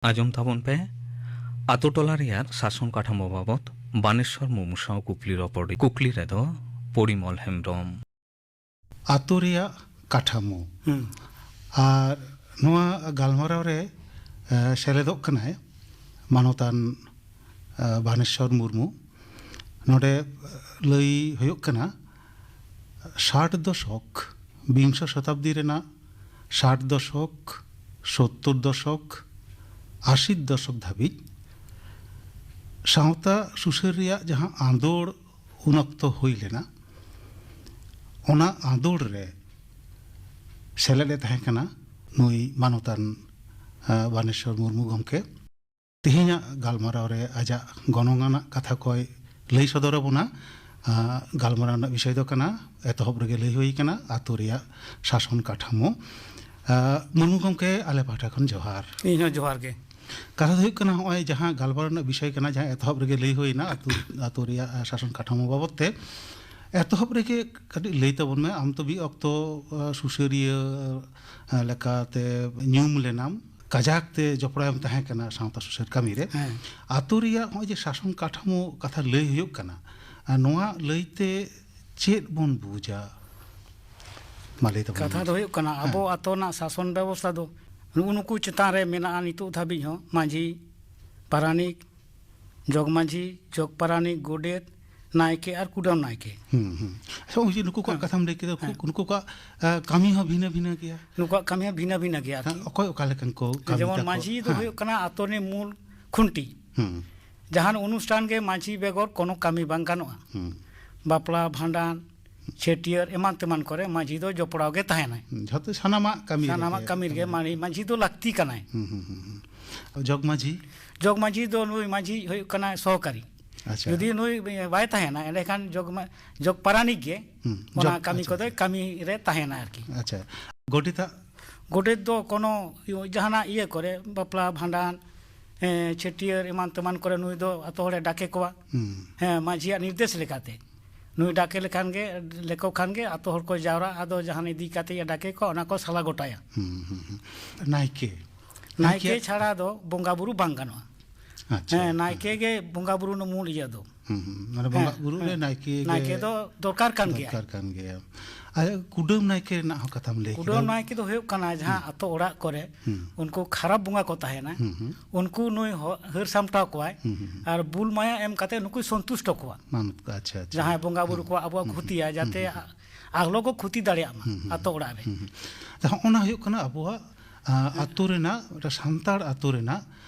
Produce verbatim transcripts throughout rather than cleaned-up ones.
ᱟᱸᱡᱚᱢ ᱛᱟᱵᱚᱱ ᱯᱮ᱾ ᱟᱛᱳ ᱴᱚᱞᱟ ᱨᱮᱭᱟᱜ ᱥᱟᱥᱚᱱ ᱠᱟᱴᱷᱟᱢᱳ ᱵᱟᱵᱚᱛ ᱵᱟᱱᱮᱥᱣᱚᱨ ᱢᱩᱨᱢᱩ ᱥᱟᱶ ᱠᱩᱠᱞᱤ ᱨᱚᱯᱚᱲ᱾ ᱠᱩᱠᱞᱤ ᱨᱮᱫᱚ ᱯᱚᱨᱤᱢᱚᱞ ᱦᱮᱢᱵᱨᱚᱢ᱾ ᱟᱛᱳ ᱨᱮᱭᱟᱜ ᱠᱟᱴᱷᱟᱢᱳ᱾ ᱦᱩᱸ᱾ ᱟᱨ ᱱᱚᱣᱟ ᱜᱟᱞᱢᱟᱨᱟᱣ ᱨᱮ, ᱮ, ᱥᱮᱞᱮᱫᱚᱜ ᱠᱟᱱᱟᱭ ᱢᱟᱱᱚᱛᱟᱱ, ᱮ, ᱵᱟᱱᱮᱥᱣᱚᱨ ᱢᱩᱨᱢᱩ᱾ ᱱᱚᱰᱮ ᱞᱟᱹᱭ ᱦᱩᱭᱩᱜ ᱠᱟᱱᱟ, ᱥᱟᱴ ᱫᱚᱥᱚᱠ, ᱵᱤᱝᱥᱚ ᱥᱚᱛᱟᱵᱫᱤ ᱨᱮᱱᱟᱜ ᱥᱟᱴ ᱫᱚᱥᱚᱠ, ᱥᱳᱛᱛᱳᱨ ᱫᱚᱥᱚᱠ, ᱟᱥᱤ ᱫᱚᱥᱚᱠ ᱫᱷᱟᱹᱵᱤᱡ ᱥᱟᱶᱛᱟ ᱥᱩᱥᱟᱹᱨ ᱨᱮᱭᱟᱜ ᱡᱟᱦᱟᱸ ᱟᱸᱫᱳᱲ ᱩᱱ ᱚᱠᱛᱚ ᱦᱩᱭ ᱞᱮᱱᱟ, ᱚᱱᱟ ᱟᱸᱫᱳᱲ ᱨᱮ ᱥᱮᱞᱮᱫ ᱮ ᱛᱟᱦᱮᱸ ᱠᱟᱱᱟ ᱱᱩᱭ ᱢᱟᱱᱚᱛᱟᱱ, ᱟ, ᱵᱟᱱᱮᱥᱣᱚᱨ ᱢᱩᱨᱢᱩ ᱜᱚᱢᱠᱮ᱾ ᱛᱮᱦᱮᱧᱟᱜ ᱜᱟᱞᱢᱟᱨᱟᱣ ᱨᱮ ᱟᱡᱟᱜ ᱜᱚᱱᱚᱝ ᱟᱱᱟᱜ ᱠᱟᱛᱷᱟ ᱠᱚᱭ ᱞᱟᱹᱭ ᱥᱚᱫᱚᱨ ᱟᱵᱚᱱᱟ᱾ ᱟ, ᱜᱟᱞᱢᱟᱨᱟᱣ ᱨᱮᱱᱟᱜ ᱵᱤᱥᱚᱭ ᱫᱚ ᱠᱟᱱᱟ, ᱮᱛᱚᱦᱚᱵ ᱨᱮᱜᱮ ᱞᱟᱹᱭ ᱦᱩᱭ ᱠᱟᱱᱟ, ᱟᱛᱳ ᱨᱮᱭᱟᱜ ᱥᱟᱥᱚᱱ ᱠᱟᱴᱷᱟᱢᱳ᱾ ᱟ, ᱢᱩᱨᱢᱩ ᱜᱚᱢᱠᱮ, ᱟᱞᱮ ᱯᱟᱦᱴᱟ ᱠᱷᱚᱱ ᱡᱚᱦᱟᱨ᱾ ᱤᱧ ᱦᱚᱸ ᱡᱚᱦᱟᱨ ᱜᱮ᱾ ᱠᱟᱛᱷᱟ ᱫᱚ ᱦᱩᱭᱩᱜ ᱠᱟᱱᱟ, ᱱᱚᱜᱼᱚᱭ ᱡᱟᱦᱟᱸ ᱜᱟᱞᱢᱟᱨᱟᱣ ᱨᱮᱱᱟᱜ ᱵᱤᱥᱚᱭ ᱠᱟᱱᱟ, ᱡᱟᱦᱟᱸ ᱮᱛᱚᱦᱚᱵ ᱨᱮᱜᱮ ᱞᱟᱹᱭ ᱦᱩᱭᱱᱟ, ᱟᱛᱳ, ᱟᱛᱳ ᱨᱮᱭᱟᱜ, ᱟ, ᱥᱟᱥᱚᱱ ᱠᱟᱴᱷᱟᱢᱳ ᱵᱟᱵᱚᱛ ᱛᱮ, ᱮᱛᱚᱦᱚᱵ ᱨᱮᱜᱮ ᱠᱟᱹᱴᱤᱡ ᱞᱟᱹᱭ ᱛᱟᱵᱚᱱ ᱢᱮ, ᱟᱢ ᱛᱚ ᱢᱤᱫ ᱚᱠᱛᱚ, ᱟ, ᱥᱩᱥᱟᱹᱨᱤᱭᱟᱹ, ᱟ, ᱞᱮᱠᱟᱛᱮ ᱧᱩᱢ ᱞᱮᱱᱟᱢ, ᱠᱟᱡᱟᱠ ᱛᱮ ᱡᱚᱯᱲᱟᱣ ᱮᱢ ᱛᱟᱦᱮᱸ ᱠᱟᱱᱟ ᱥᱟᱶᱛᱟ ᱥᱩᱥᱟᱹᱨ ᱠᱟᱹᱢᱤ ᱨᱮ᱾ ᱦᱮᱸ᱾ ᱟᱛᱳ ᱨᱮᱭᱟᱜ ᱱᱚᱜᱼᱚᱭ ᱡᱮ ᱥᱟᱥᱚᱱ ᱠᱟᱴᱷᱟᱢᱳ ᱠᱟᱛᱷᱟ ᱞᱟᱹᱭ ᱦᱩᱭᱩᱜ ᱠᱟᱱᱟ, ᱟ, ᱱᱚᱣᱟ ᱞᱟᱹᱭᱛᱮ ᱪᱮᱫ ᱵᱚᱱ ᱵᱩᱡᱟ? ᱢᱟ ᱞᱟᱹᱭ ᱛᱟᱵᱚᱱ ᱠᱟᱛᱷᱟ ᱢᱮ᱾ ᱫᱚ ᱦᱩᱭᱩᱜ ᱠᱟᱱᱟ, ᱦᱮᱸ᱾ ᱟᱵᱚ ᱟᱛᱳ ᱨᱮᱱᱟᱜ ᱥᱟᱥᱚᱱ ᱵᱮᱵᱚᱥᱛᱷᱟ ᱫᱚ ᱱᱩᱜᱼᱩ ᱱᱩᱠᱩ ᱪᱮᱛᱟᱱ ᱨᱮ ᱢᱮᱱᱟᱜᱼᱟ ᱱᱤᱛᱚᱜ ᱫᱷᱟᱹᱵᱤᱡ ᱦᱚᱸ, ᱢᱟᱹᱡᱷᱤ, ᱯᱟᱨᱟᱱᱤᱠ, ᱡᱚᱜᱽ ᱢᱟᱹᱡᱷᱤ, ᱡᱚᱜᱽ ᱯᱟᱨᱟᱱᱤᱠ, ᱜᱚᱰᱮᱛ, ᱱᱟᱭᱠᱮ ᱟᱨ ᱠᱩᱰᱟᱹᱢ ᱱᱟᱭᱠᱮ᱾ ᱦᱩᱸ, ᱦᱩᱸ᱾ ᱟᱪᱪᱷᱟ, ᱱᱚᱜᱼᱚᱭ ᱡᱮ ᱱᱩᱠᱩ ᱠᱚᱣᱟᱜ ᱦᱮᱸ᱾ ᱠᱟᱛᱷᱟᱢ ᱞᱟᱹᱭ ᱠᱮᱫᱟ, ᱠᱷᱩ-, ᱦᱮᱸ᱾ ᱱᱩᱠᱩ ᱠᱚᱣᱟᱜ, ᱟ, ᱠᱟᱹᱢᱤ ᱦᱚᱸ ᱵᱷᱤᱱᱟᱹ ᱵᱷᱤᱱᱟᱹ ᱜᱮᱭᱟ᱾ ᱱᱩᱠᱩᱣᱟᱜ ᱠᱟᱹᱢᱤ ᱦᱚᱸ ᱵᱷᱤᱱᱟᱹ ᱵᱷᱤᱱᱟᱹ ᱜᱮᱭᱟ ᱟᱨᱠᱤ᱾ ᱦᱮᱸ, ᱚᱠᱚᱭ ᱚᱠᱟ ᱞᱮᱠᱟᱱ ᱠᱚ ᱠᱟᱹᱢᱤ ᱡᱮᱢᱚᱱ ᱛᱟᱠᱚ? ᱢᱟᱹᱡᱷᱤ ᱫᱚ ᱦᱮᱸ᱾ ᱦᱩᱭᱩᱜ ᱠᱟᱱᱟ ᱟᱛᱳ ᱨᱤᱱᱤᱡ ᱢᱩᱞ ᱠᱷᱩᱱᱴᱤ᱾ ᱦᱩᱸ᱾ ᱡᱟᱦᱟᱱ ᱚᱱᱩᱥᱴᱷᱟᱱ ᱜᱮ ᱢᱟᱹᱡᱷᱤ ᱵᱮᱜᱚᱨ ᱠᱳᱱᱳ ᱠᱟᱹᱢᱤ ᱵᱟᱝ ᱜᱟᱱᱚᱜᱼᱟ᱾ ᱦᱩᱸ᱾ ᱵᱟᱯᱞᱟ, ᱵᱷᱟᱸᱰᱟᱱ, ᱪᱷᱟᱹᱴᱭᱟᱹᱨ ᱮᱢᱟᱱ ᱛᱮᱢᱟᱱ ᱠᱚᱨᱮ ᱢᱟᱹᱡᱷᱤ ᱫᱚ ᱡᱚᱯᱲᱟᱣ ᱜᱮ ᱛᱟᱦᱮᱱᱟᱭ᱾ ᱦᱩᱸ, ᱡᱷᱚᱛᱚ ᱥᱟᱱᱟᱢᱟᱜ ᱠᱟᱹᱢᱤ ᱥᱟᱱᱟᱢᱟᱜ ᱨᱮᱜᱮ᱾ ᱠᱟᱹᱢᱤ ᱨᱮᱜᱮ ᱢᱟᱹᱡᱷᱤ, ᱢᱟᱹᱡᱷᱤ ᱫᱚ ᱞᱟᱹᱠᱛᱤ ᱠᱟᱱᱟᱭ᱾ ᱦᱩᱸ, ᱦᱩᱸ, ᱦᱩᱸ, ᱦᱩᱸ᱾ ᱡᱚᱜᱽ ᱢᱟᱹᱡᱷᱤ? ᱡᱚᱜᱽ ᱢᱟᱹᱡᱷᱤ ᱫᱚ ᱱᱩᱭ ᱢᱟᱹᱡᱷᱤ ᱦᱩᱭᱩᱜ ᱠᱟᱱᱟᱭ ᱥᱚᱦᱚᱠᱟᱨᱤ᱾ ᱟᱪᱪᱷᱟ᱾ ᱡᱩᱫᱤ ᱱᱩᱭ ᱵᱟᱭ ᱛᱟᱦᱮᱱᱟ, ᱮᱸᱰᱮᱠᱷᱟᱱ ᱡᱚᱜᱽ ᱢᱟ-, ᱡᱚᱜᱽ ᱯᱟᱨᱟᱱᱤᱠ ᱜᱮ ᱦᱩᱸ, ᱚᱱᱟ ᱡᱚᱜᱽ, ᱠᱟᱹᱢᱤ ᱟᱪᱪᱷᱟ, ᱠᱚᱫᱚᱭ ᱟᱪᱪᱷᱟ᱾ ᱠᱟᱹᱢᱤ ᱨᱮ ᱛᱟᱦᱮᱱᱟ ᱟᱨᱠᱤ᱾ ᱟᱪᱪᱷᱟ᱾ ᱜᱚᱰᱮᱛᱟᱜ? ᱜᱚᱰᱮᱛ ᱫᱚ ᱠᱳᱱᱳ ᱡᱟᱦᱟᱱᱟᱜ ᱤᱭᱟᱹ ᱠᱚᱨᱮ, ᱵᱟᱯᱞᱟ, ᱵᱷᱟᱸᱰᱟᱱ, ᱮᱸ, ᱪᱷᱟᱹᱴᱭᱟᱹᱨ ᱮᱢᱟᱱ ᱛᱮᱢᱟᱱ ᱠᱚᱨᱮ ᱱᱩᱭ ᱫᱚ ᱟᱛᱳ ᱦᱚᱲᱮ ᱰᱟᱠᱮ ᱠᱚᱣᱟ᱾ ᱦᱩᱸ᱾ ᱦᱮᱸ, ᱢᱟᱹᱡᱷᱤᱭᱟᱜ ᱱᱤᱨᱫᱮᱥ ᱞᱮᱠᱟᱛᱮ᱾ ᱱᱩᱭ ᱰᱟᱠᱮ ᱞᱮᱠᱷᱟᱱ ᱜᱮ, ᱞᱮᱠᱚ ᱠᱷᱟᱱ ᱜᱮ ᱟᱛᱳ ᱦᱚᱲ ᱠᱚ ᱡᱟᱣᱨᱟᱜᱼᱟ, ᱟᱫᱚ ᱡᱟᱦᱟᱱ ᱤᱫᱤ ᱠᱟᱛᱮ ᱮ ᱰᱟᱠᱮ ᱠᱚᱣᱟ, ᱚᱱᱟ ᱠᱚ ᱥᱟᱞᱟ ᱜᱚᱴᱟᱭᱟ᱾ ᱦᱩᱸ, ᱦᱩᱸ, ᱦᱩᱸ᱾ ᱱᱟᱭᱠᱮ? ᱱᱟᱭᱠᱮ ᱱᱟᱭᱠᱮ ᱪᱷᱟᱲᱟ ᱫᱚ ᱵᱚᱸᱜᱟ ᱵᱩᱨᱩ ᱵᱟᱝ ᱜᱟᱱᱚᱜᱼᱟ᱾ ᱟᱪᱪᱷᱟ᱾ ᱦᱮᱸ, ᱱᱟᱭᱠᱮ ᱜᱮ ᱵᱚᱸᱜᱟ ᱵᱩᱨᱩ ᱨᱮᱱᱟᱜ ᱢᱩᱞ ᱤᱭᱟᱹ ᱫᱚ᱾ ᱦᱩᱸ, ᱦᱩᱸ᱾ ᱢᱟᱱᱮ ᱵᱚᱸᱜᱟ ᱦᱮᱸ, ᱵᱩᱨᱩ ᱨᱮ ᱦᱮᱸ᱾ ᱱᱟᱭᱠᱮ ᱜᱮ ᱱᱟᱭᱠᱮ ᱫᱚ ᱫᱚᱨᱠᱟᱨ ᱠᱟᱱ ᱜᱮᱭᱟ᱾ ᱫᱚᱨᱠᱟᱨ ᱠᱟᱱ ᱜᱮᱭᱟ᱾ ᱟᱨ ᱠᱩᱰᱟᱹᱢ ᱱᱟᱭᱠᱮ ᱨᱮᱱᱟᱜ ᱦᱚᱸ ᱠᱟᱛᱷᱟᱢ ᱞᱟᱹᱭ ᱠᱮᱫᱟ᱾ ᱠᱩᱰᱟᱹᱢ ᱱᱟᱭᱠᱮ ᱫᱚ ᱦᱩᱭᱩᱜ ᱠᱟᱱᱟ ᱡᱟᱦᱟᱸ ᱦᱩᱸ᱾ ᱟᱛᱳ ᱚᱲᱟᱜ ᱠᱚᱨᱮ ᱦᱩᱸ᱾ ᱩᱱᱠᱩ ᱠᱷᱟᱨᱟᱯ ᱵᱚᱸᱜᱟ ᱠᱚ ᱛᱟᱦᱮᱱᱟ, ᱦᱩᱸ, ᱦᱩᱸ᱾ ᱩᱱᱠᱩ ᱱᱩᱭ ᱦᱚ-, ᱦᱟᱹᱨ ᱥᱟᱢᱴᱟᱣ ᱠᱚᱣᱟᱭ᱾ ᱦᱩᱸ, ᱦᱩᱸ, ᱦᱩᱸ᱾ ᱟᱨ ᱵᱩᱞ ᱢᱟᱭᱟ ᱮᱢ ᱠᱟᱛᱮ ᱱᱩᱠᱩᱭ ᱥᱚᱱᱛᱩᱥᱴᱚ ᱠᱚᱣᱟ᱾ ᱢᱟᱱᱚᱛ ᱠᱚ, ᱟᱪᱪᱷᱟ, ᱟᱪᱪᱷᱟ᱾ ᱡᱟᱦᱟᱸᱭ ᱵᱚᱸᱜᱟ ᱵᱩᱨᱩ ᱦᱩᱸ, ᱠᱚᱣᱟᱜ ᱟᱵᱚᱣᱟᱜ ᱦᱩᱸ, ᱦᱩᱸ, ᱠᱷᱚᱛᱤᱭᱟ, ᱦᱩᱸ, ᱡᱟᱛᱮ ᱦᱩᱸ, ᱦᱩᱸ᱾ ᱟ-, ᱟᱞᱚ ᱠᱚ ᱠᱷᱚᱛᱤ ᱫᱟᱲᱮᱭᱟᱜ ᱢᱟ ᱦᱩᱸ, ᱦᱩᱸ, ᱟᱛᱳ ᱦᱩᱸ᱾ ᱚᱲᱟᱜ ᱨᱮ᱾ ᱦᱩᱸ, ᱦᱩᱸ᱾ ᱟᱪᱪᱷᱟ, ᱦᱚᱸᱜᱼᱚ ᱱᱟ ᱦᱩᱭᱩᱜ ᱠᱟᱱᱟ ᱟᱵᱚᱣᱟᱜ, ᱟ, ᱦᱮᱸ᱾ ᱟᱛᱳ ᱨᱮᱱᱟᱜ, ᱢᱤᱫᱴᱟᱝ ᱥᱟᱱᱛᱟᱲ ᱟᱛᱳ ᱨᱮᱱᱟᱜ,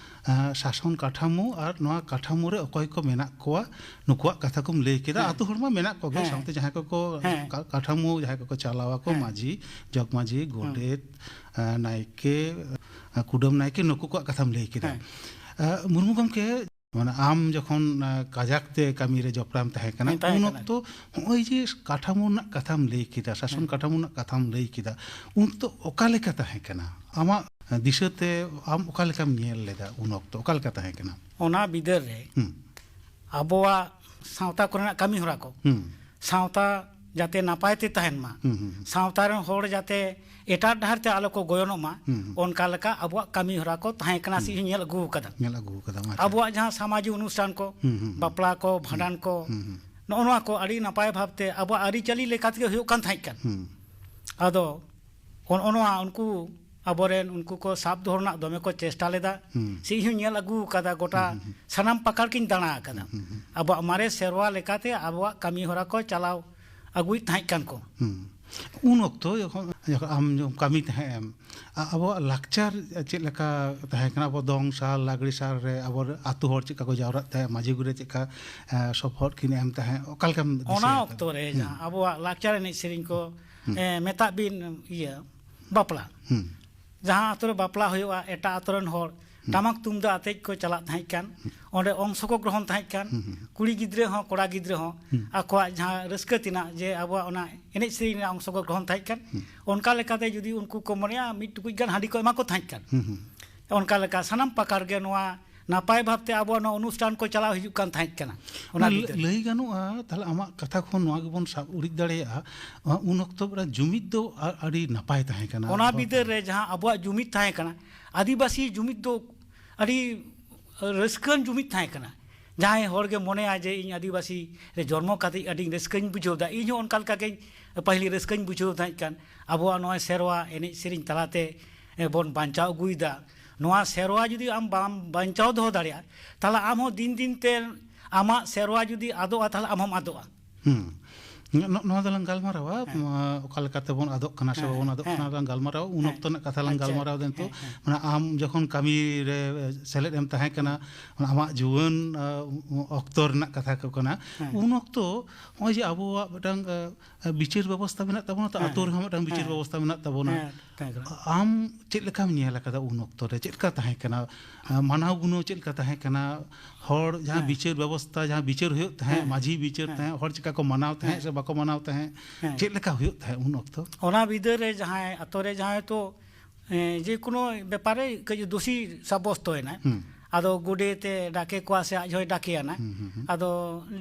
ᱟ, ᱥᱟᱥᱚᱱ ᱠᱟᱴᱷᱟᱢᱳ ᱟᱨ ᱱᱚᱣᱟ ᱠᱟᱴᱷᱟᱢᱳ ᱨᱮ ᱚᱠᱚᱭ ᱠᱚ ᱢᱮᱱᱟᱜ ᱠᱚᱣᱟ, ᱱᱩᱠᱩᱣᱟᱜ ᱠᱟᱛᱷᱟ ᱠᱚᱢ ᱞᱟᱹᱭ ᱠᱮᱫᱟ᱾ ᱦᱮᱸ᱾ ᱟᱛᱳ ᱦᱚᱲ ᱢᱟ ᱢᱮᱱᱟᱜ ᱠᱚᱜᱮ, ᱦᱮᱸ᱾ ᱥᱟᱶᱛᱮ ᱡᱟᱦᱟᱸᱭ ᱠᱚᱠᱚ ᱦᱮᱸ᱾ ᱠᱟ-, ᱠᱟᱴᱷᱟᱢᱳ, ᱡᱟᱦᱟᱸᱭ ᱠᱚᱠᱚ ᱪᱟᱞᱟᱣ ᱟᱠᱚ, ᱦᱮᱸ᱾ ᱢᱟᱹᱡᱷᱤ, ᱡᱚᱜᱽ ᱢᱟᱹᱡᱷᱤ, ᱦᱮᱸ᱾ ᱜᱚᱰᱮᱛ, ᱟ, ᱱᱟᱭᱠᱮ, ᱟ, ᱠᱩᱰᱟᱹᱢ ᱱᱟᱭᱠᱮ, ᱱᱩᱠᱩ ᱠᱚᱣᱟᱜ ᱠᱟᱛᱷᱟᱢ ᱞᱟᱹᱭ ᱠᱮᱫᱟ᱾ ᱦᱮᱸ᱾ ᱟ, ᱢᱩᱨᱢᱩ ᱜᱚᱢᱠᱮ, ᱢᱟᱱᱮ ᱟᱢ ᱡᱚᱠᱷᱚᱱ, ᱟ, ᱠᱟᱡᱟᱠ ᱛᱮ ᱠᱟᱹᱢᱤ ᱨᱮ ᱡᱚᱯᱲᱟᱣᱮᱢ ᱛᱟᱦᱮᱸ ᱠᱟᱱᱟ, ᱦᱮᱸ, ᱛᱟᱦᱮᱸ ᱩᱱ ᱠᱟᱱᱟ᱾ ᱚᱠᱛᱚ ᱦᱚᱸᱜᱼᱚᱭ ᱡᱮ ᱠᱟᱴᱷᱟᱢᱳ ᱨᱮᱱᱟᱜ ᱠᱟᱛᱷᱟᱢ ᱞᱟᱹᱭ ᱠᱮᱫᱟ, ᱥᱟᱥᱚᱱ ᱦᱮᱸ᱾ ᱠᱟᱴᱷᱟᱢᱳ ᱨᱮᱱᱟᱜ ᱠᱟᱛᱷᱟᱢ ᱞᱟᱹᱭ ᱠᱮᱫᱟ, ᱩᱱ ᱚᱠᱛᱚ ᱚᱠᱟ ᱞᱮᱠᱟ ᱛᱟᱦᱮᱸ ᱠᱟᱱᱟ? ᱟᱢᱟᱜ ᱫᱤᱥᱟᱹᱛᱮ ᱟᱢ ᱚᱠᱟ ᱞᱮᱠᱟᱢ ᱧᱮᱞ ᱞᱮᱫᱟ ᱩᱱ ᱚᱠᱛᱚ? ᱚᱠᱟ ᱞᱮᱠᱟ ᱛᱟᱦᱮᱸ ᱠᱟᱱᱟ? ᱚᱱᱟ ᱵᱤᱫᱟᱹᱞ ᱨᱮ ᱦᱩᱸ᱾ ᱟᱵᱚᱣᱟᱜ ᱥᱟᱶᱛᱟ ᱠᱚᱨᱮᱱᱟᱜ ᱠᱟᱹᱢᱤ ᱦᱚᱨᱟ ᱠᱚ, ᱦᱩᱸ᱾ ᱥᱟᱶᱛᱟ ᱡᱟᱛᱮ ᱱᱟᱯᱟᱭ ᱛᱮ ᱛᱟᱦᱮᱱ ᱢᱟ, ᱦᱩᱸ, ᱦᱩᱸ, ᱦᱩᱸ᱾ ᱥᱟᱶᱛᱟ ᱨᱮᱱ ᱦᱚᱲ ᱡᱟᱛᱮ ᱮᱴᱟᱜ ᱰᱟᱦᱟᱨ ᱛᱮ ᱟᱞᱚ ᱠᱚ ᱜᱚᱭᱚᱱᱚᱜ ᱢᱟ, ᱦᱩᱸ, ᱦᱩᱸ᱾ ᱚᱱᱠᱟ ᱞᱮᱠᱟ ᱟᱵᱚᱣᱟᱜ ᱠᱟᱹᱢᱤ ᱦᱚᱨᱟ ᱠᱚ ᱛᱟᱦᱮᱸ ᱠᱟᱱᱟ, ᱦᱩᱸ᱾ ᱥᱮ ᱤᱧ ᱧᱮᱞ ᱟᱹᱜᱩ ᱟᱠᱟᱫᱟ᱾ ᱧᱮᱞ ᱟᱹᱜᱩ ᱟᱠᱟᱫᱟᱢ, ᱟᱪᱪᱷᱟ᱾ ᱟᱵᱚᱣᱟᱜ ᱡᱟᱦᱟᱸ ᱥᱟᱢᱟᱡᱤᱠ ᱚᱱᱩᱥᱴᱷᱟᱱ ᱠᱚ, ᱦᱩᱸ, ᱦᱩᱸ, ᱦᱩᱸ᱾ ᱵᱟᱯᱞᱟ ᱠᱚ, ᱦᱩᱸ᱾ ᱵᱷᱟᱸᱰᱟᱱ ᱠᱚ, ᱦᱩᱸ, ᱦᱩᱸ᱾ ᱱᱚᱜᱼᱚ ᱱᱚᱣᱟ ᱠᱚ ᱟᱹᱰᱤ ᱱᱟᱯᱟᱭ ᱵᱷᱟᱵᱽᱛᱮ ᱟᱵᱚᱣᱟᱜ ᱟᱹᱨᱤᱪᱟᱹᱞᱤ ᱞᱮᱠᱟ ᱛᱮᱜᱮ ᱦᱩᱭᱩᱜ ᱠᱟᱱ ᱛᱟᱦᱮᱸᱫ ᱠᱟᱱ᱾ ᱦᱩᱸ᱾ ᱟᱫᱚ ᱚᱱ-, ᱚᱱᱚᱣᱟ ᱩᱱᱠᱩ ᱟᱵᱚᱨᱮᱱ ᱩᱱᱠᱩ ᱠᱚ ᱥᱟᱵ ᱫᱚᱦᱚ ᱨᱮᱱᱟᱜ ᱫᱚᱢᱮ ᱠᱚ ᱪᱮᱥᱴᱟ ᱞᱮᱫᱟ᱾ ᱦᱩᱸ᱾ ᱥᱮ ᱤᱧ ᱦᱚᱸᱧ ᱧᱮᱞ ᱟᱹᱜᱩ ᱟᱠᱟᱫᱟ, ᱜᱚᱴᱟ ᱦᱩᱸ, ᱦᱩᱸ, ᱦᱩᱸ᱾ ᱥᱟᱱᱟᱢ ᱯᱟᱠᱟᱲ ᱜᱤᱧ ᱫᱟᱬᱟ ᱟᱠᱟᱫᱟ᱾ ᱦᱩᱸ, ᱦᱩᱸ, ᱦᱩᱸ᱾ ᱟᱵᱚᱣᱟᱜ ᱢᱟᱨᱮ ᱥᱮᱨᱣᱟ ᱞᱮᱠᱟᱛᱮ ᱟᱵᱚᱣᱟᱜ ᱠᱟᱹᱢᱤ ᱦᱚᱨᱟ ᱠᱚ ᱪᱟᱞᱟᱣ ᱟᱹᱜᱩᱭᱮᱫ ᱛᱟᱦᱮᱸᱫ ᱠᱟᱱ ᱠᱚ᱾ ᱦᱩᱸ᱾ ᱩᱱ ᱚᱠᱛᱚ ᱡᱚᱠᱷᱚᱱ, ᱡᱚᱠᱷᱚᱱ ᱟᱢ ᱡᱚᱠᱷᱚᱱ ᱠᱟᱹᱢᱤ ᱛᱟᱦᱮᱸᱫ ᱮᱢ, ᱟ-, ᱟᱵᱚᱣᱟᱜ ᱞᱟᱠᱪᱟᱨ ᱪᱮᱫ ᱞᱮᱠᱟ ᱛᱟᱦᱮᱸ ᱠᱟᱱᱟ? ᱟᱵᱚ ᱫᱚᱝ ᱥᱟᱞ, ᱞᱟᱜᱽᱲᱮ ᱥᱟᱞ ᱨᱮ ᱟᱵᱚ ᱟᱹᱛᱩ ᱦᱚᱲ ᱪᱮᱫ ᱞᱮᱠᱟ ᱠᱚ ᱡᱟᱣᱨᱟᱜ ᱛᱟᱦᱮᱸᱫ, ᱢᱟᱹᱡᱷᱤ ᱜᱚᱰᱮᱛ ᱪᱮᱫ ᱞᱮᱠᱟ, ᱮ, ᱥᱚᱯᱚᱦᱚᱫ ᱠᱤᱱ ᱮᱢ ᱛᱟᱦᱮᱸᱫ, ᱚᱠᱟ ᱞᱮᱠᱟᱢ ᱚᱱᱟ ᱫᱤᱥᱟᱹᱭᱮᱫ ᱚᱠᱛᱚ ᱠᱟᱱᱟ? ᱨᱮ ᱦᱩᱸ᱾ ᱡᱟᱦᱟᱸ ᱟᱵᱚᱣᱟᱜ ᱞᱟᱠᱪᱟᱨ ᱮᱱᱮᱡ ᱥᱮᱨᱮᱧ ᱠᱚ, ᱦᱩᱸ᱾ ᱮ, ᱢᱮᱛᱟᱜ ᱵᱤᱱ, ᱤᱭᱟᱹ, ᱵᱟᱯᱞᱟ᱾ ᱦᱩᱸ᱾ ᱡᱟᱦᱟᱸ ᱟᱛᱳ ᱨᱮ ᱵᱟᱯᱞᱟ ᱦᱩᱭᱩᱜᱼᱟ, ᱮᱴᱟᱜ ᱟᱛᱳ ᱨᱮᱱ ᱦᱚᱲ ᱦᱩᱸ᱾ ᱴᱟᱢᱟᱠ ᱛᱩᱢᱫᱟᱜ ᱟᱛᱮᱡ ᱠᱚ ᱪᱟᱞᱟᱜ ᱛᱟᱦᱮᱸᱫ ᱠᱟᱱ, ᱦᱩᱸ᱾ ᱚᱸᱰᱮ ᱚᱝᱥᱚ ᱠᱚ ᱜᱨᱚᱦᱚᱱ ᱛᱟᱦᱮᱸᱫ ᱠᱟᱱ, ᱦᱩᱸ, ᱦᱩᱸ᱾ ᱠᱩᱲᱤ ᱜᱤᱫᱽᱨᱟᱹ ᱦᱚᱸ, ᱠᱚᱲᱟ ᱜᱤᱫᱽᱨᱟᱹ ᱦᱚᱸ ᱦᱩᱸ᱾ ᱟᱠᱚᱣᱟᱜ ᱡᱟᱦᱟᱸ ᱨᱟᱹᱥᱠᱟᱹ ᱛᱮᱱᱟᱜ, ᱡᱮ ᱟᱵᱚᱣᱟᱜ ᱚᱱᱟ ᱮᱱᱮᱡ ᱥᱮᱨᱮᱧ ᱨᱮᱱᱟᱜ ᱚᱝᱥᱚ ᱠᱚ ᱜᱨᱚᱦᱚᱱ ᱛᱟᱦᱮᱸᱫ ᱠᱟᱱ, ᱦᱩᱸ᱾ ᱚᱱᱠᱟ ᱞᱮᱠᱟᱛᱮ ᱡᱩᱫᱤ ᱩᱱᱠᱩ ᱠᱚ ᱢᱚᱱᱮᱭᱟ, ᱢᱤᱫ ᱴᱩᱠᱩᱡ ᱜᱟᱱ ᱦᱟᱺᱰᱤ ᱠᱚ ᱮᱢᱟ ᱠᱚ ᱛᱟᱦᱮᱸᱫ ᱠᱟᱱ᱾ ᱦᱩᱸ, ᱦᱩᱸ᱾ ᱚᱱᱠᱟ ᱞᱮᱠᱟ ᱥᱟᱱᱟᱢ ᱯᱟᱠᱟᱲ ᱜᱮ ᱱᱚᱣᱟ ᱱᱟᱯᱟᱭ ᱵᱷᱟᱵᱽᱛᱮ ᱟᱵᱚᱣᱟᱜ ᱱᱚᱣᱟ ᱚᱱᱩᱥᱴᱷᱟᱱ ᱠᱚ ᱪᱟᱞᱟᱣ ᱦᱤᱡᱩᱜ ᱠᱟᱱ ᱛᱟᱦᱮᱸᱫ ᱠᱟᱱᱟ᱾ ᱚᱱᱟ ᱞᱟᱹ-, ᱵᱤᱫᱟᱹᱞ ᱨᱮ᱾ ᱞᱟᱹᱭ ᱜᱟᱱᱚᱜᱼᱟ, ᱛᱟᱦᱞᱮ ᱟᱢᱟᱜ ᱠᱟᱛᱷᱟ ᱠᱷᱚᱱ ᱱᱚᱣᱟ ᱜᱮᱵᱚᱱ ᱥᱟᱵ ᱩᱨᱤᱡ ᱫᱟᱲᱮᱭᱟᱜᱼᱟ, ᱩᱱ ᱚᱠᱛᱚ ᱢᱤᱫᱴᱟᱝ ᱡᱩᱢᱤᱫ ᱫᱚ ᱟ-, ᱟᱹᱰᱤ ᱱᱟᱯᱟᱭ ᱛᱟᱦᱮᱸ ᱠᱟᱱᱟ᱾ ᱚᱱᱟ ᱦᱚᱲ ᱵᱤᱫᱟᱹᱞ ᱨᱮ ᱡᱟᱦᱟᱸ ᱟᱵᱚᱣᱟᱜ ᱡᱩᱢᱤᱫ ᱛᱟᱦᱮᱸ ᱠᱟᱱᱟ, ᱟᱹᱫᱤᱵᱟᱹᱥᱤ ᱡᱩᱢᱤᱫ ᱫᱚ ᱟᱹᱰᱤ ᱨᱟᱹᱥᱠᱟᱹᱣᱟᱱ ᱡᱩᱢᱤᱫ ᱛᱟᱦᱮᱸ ᱠᱟᱱᱟ᱾ ᱡᱟᱦᱟᱸᱭ ᱦᱚᱲ ᱜᱮ ᱢᱚᱱᱮᱭᱟ ᱡᱮ ᱤᱧ ᱟᱹᱫᱤᱵᱟᱹᱥᱤ ᱨᱮ ᱡᱚᱱᱢᱚ ᱠᱟᱛᱮ ᱟᱹᱰᱤ ᱨᱟᱹᱥᱠᱟᱹᱧ ᱵᱩᱡᱷᱟᱹᱣ ᱮᱫᱟ, ᱤᱧ ᱦᱚᱸ ᱚᱱᱠᱟ ᱞᱮᱠᱟ ᱜᱮᱧ ᱯᱟᱹᱦᱤᱞ ᱨᱟᱹᱥᱠᱟᱹᱧ ᱵᱩᱡᱷᱟᱹᱣ ᱛᱟᱦᱮᱸᱫ ᱠᱟᱱ᱾ ᱟᱵᱚᱣᱟᱜ ᱱᱚᱜᱼᱚᱭ ᱥᱮᱨᱣᱟ ᱮᱱᱮᱡ ᱥᱮᱨᱮᱧ ᱛᱟᱞᱟᱛᱮ ᱵᱚᱱ ᱵᱟᱧᱪᱟᱣ ᱟᱹᱜᱩᱭᱮᱫᱟ᱾ ᱱᱚᱣᱟ ᱥᱮᱨᱣᱟ ᱡᱩᱫᱤ ᱟᱢ ᱵᱟᱢ ᱵᱟᱧᱪᱟᱣ ᱫᱚᱦᱚ ᱫᱟᱲᱮᱭᱟᱜᱼᱟ, ᱛᱟᱦᱚᱞᱮ ᱟᱢ ᱦᱚᱸ ᱫᱤᱱ ᱫᱤᱱ ᱛᱮ ᱟᱢᱟᱜ ᱥᱮᱨᱣᱟ ᱡᱩᱫᱤ ᱟᱫᱚᱜᱼᱟ, ᱛᱟᱦᱚᱞᱮ ᱟᱢ ᱦᱚᱸᱢ ᱟᱫᱚᱜᱼᱟ᱾ ᱦᱩᱸ᱾ ᱱᱚ-, ᱱᱚᱣᱟ ᱫᱚᱞᱟᱝ ᱜᱟᱞᱢᱟᱨᱟᱣᱟ, ᱦᱮᱸ᱾ ᱢᱟ, ᱚᱠᱟ ᱞᱮᱠᱟᱛᱮ ᱵᱚᱱ ᱟᱫᱚᱜ ᱠᱟᱱᱟ ᱥᱮ ᱦᱮᱸ, ᱵᱟᱵᱚᱱ ᱟᱫᱚᱜ ᱦᱮᱸ᱾ ᱠᱟᱱᱟ, ᱞᱟᱝ ᱜᱟᱞᱢᱟᱨᱟᱣᱟ᱾ ᱩᱱ ᱦᱮᱸ᱾ ᱚᱠᱛᱚ ᱨᱮᱱᱟᱜ ᱠᱟᱛᱷᱟ ᱞᱟᱝ ᱟᱪᱪᱷᱟ᱾ ᱜᱟᱞᱢᱟᱨᱟᱣ ᱮᱫᱟ ᱱᱤᱛᱚᱜ᱾ ᱦᱮᱸ, ᱦᱮᱸ᱾ ᱢᱟᱱᱮ, ᱟᱢ ᱡᱚᱠᱷᱚᱱ ᱠᱟᱹᱢᱤ ᱨᱮ ᱥᱮᱞᱮᱫ ᱮᱢ ᱛᱟᱦᱮᱸ ᱠᱟᱱᱟ, ᱦᱮᱸ᱾ ᱢᱟᱱᱮ, ᱟᱢᱟᱜ ᱡᱩᱣᱟᱹᱱ, ᱟ, ᱚᱠᱛᱚ ᱨᱮᱱᱟᱜ ᱠᱟᱛᱷᱟ ᱠᱚ ᱠᱟᱱᱟ᱾ ᱦᱮᱸ᱾ ᱩᱱ ᱚᱠᱛᱚ ᱱᱚᱜᱼᱚᱭ ᱡᱮ ᱟᱵᱚᱣᱟᱜ ᱢᱤᱫᱴᱟᱝ, ᱟ, ᱵᱤᱪᱟᱹᱨ ᱵᱮᱵᱚᱥᱛᱷᱟ ᱢᱮᱱᱟᱜ ᱛᱟᱵᱚᱱᱟ ᱛᱚ, ᱦᱮᱸ, ᱟᱛᱳ ᱦᱮᱸ᱾ ᱨᱮᱦᱚᱸ ᱢᱤᱫᱴᱟᱝ ᱵᱤᱪᱟᱹᱨ ᱦᱮᱸ᱾ ᱵᱮᱵᱚᱥᱛᱷᱟ ᱢᱮᱱᱟᱜ ᱛᱟᱵᱚᱱᱟ᱾ ᱦᱮᱸ, ᱛᱟᱦᱮᱸ ᱠᱟᱱᱟ᱾ ᱟᱢ ᱪᱮᱫ ᱞᱮᱠᱟᱢ ᱧᱮᱞ ᱟᱠᱟᱫᱟ ᱩᱱ ᱚᱠᱛᱚ ᱨᱮ? ᱪᱮᱫ ᱞᱮᱠᱟ ᱛᱟᱦᱮᱸ ᱠᱟᱱᱟ? ᱟ, ᱢᱟᱱᱟᱣ ᱜᱩᱱᱟᱹᱣ ᱪᱮᱫ ᱞᱮᱠᱟ ᱛᱟᱦᱮᱸ ᱠᱟᱱᱟ? ᱦᱚᱲ ᱡᱟᱦᱟᱸ ᱦᱮᱸ᱾ ᱵᱤᱪᱟᱹᱨ ᱵᱮᱵᱚᱥᱛᱷᱟ, ᱡᱟᱦᱟᱸ ᱵᱤᱪᱟᱹᱨ ᱦᱩᱭᱩᱜ ᱛᱟᱦᱮᱸᱫ, ᱦᱮᱸ᱾ ᱢᱟᱹᱡᱷᱤ ᱵᱤᱪᱟᱹᱨ ᱦᱮᱸ᱾ ᱛᱟᱦᱮᱸᱫ, ᱦᱚᱲ ᱪᱮᱠᱟ ᱠᱚ ᱢᱟᱱᱟᱣ ᱛᱟᱦᱮᱸᱫ ᱦᱮᱸ᱾ ᱥᱮ ᱵᱟᱠᱚ ᱢᱟᱱᱟᱣ ᱛᱟᱦᱮᱸᱫ, ᱦᱮᱸ᱾ ᱪᱮᱫ ᱞᱮᱠᱟ ᱦᱩᱭᱩᱜ ᱛᱟᱦᱮᱸᱫ ᱩᱱ ᱚᱠᱛᱚ? ᱚᱱᱟ ᱵᱤᱫᱟᱹᱞ ᱨᱮ ᱡᱟᱦᱟᱸᱭ ᱟᱛᱳ ᱨᱮ ᱡᱟᱦᱟᱸᱭ ᱛᱚ, ᱮᱸ, ᱡᱮ ᱠᱳᱱᱳ ᱵᱮᱯᱟᱨ ᱨᱮ ᱠᱟᱹᱡ ᱫᱳᱥᱤ ᱥᱟᱵᱵᱚᱥᱛᱚᱭᱮᱱᱟᱭ᱾ ᱦᱩᱸ᱾ ᱟᱫᱚ ᱜᱚᱰᱮᱛ ᱮ ᱰᱟᱠᱮ ᱠᱚᱣᱟ ᱥᱮ ᱟᱡ ᱦᱚᱸᱭ ᱰᱟᱠᱮᱭᱟᱱᱟ᱾ ᱦᱩᱸ, ᱦᱩᱸ, ᱦᱩᱸ᱾ ᱟᱫᱚ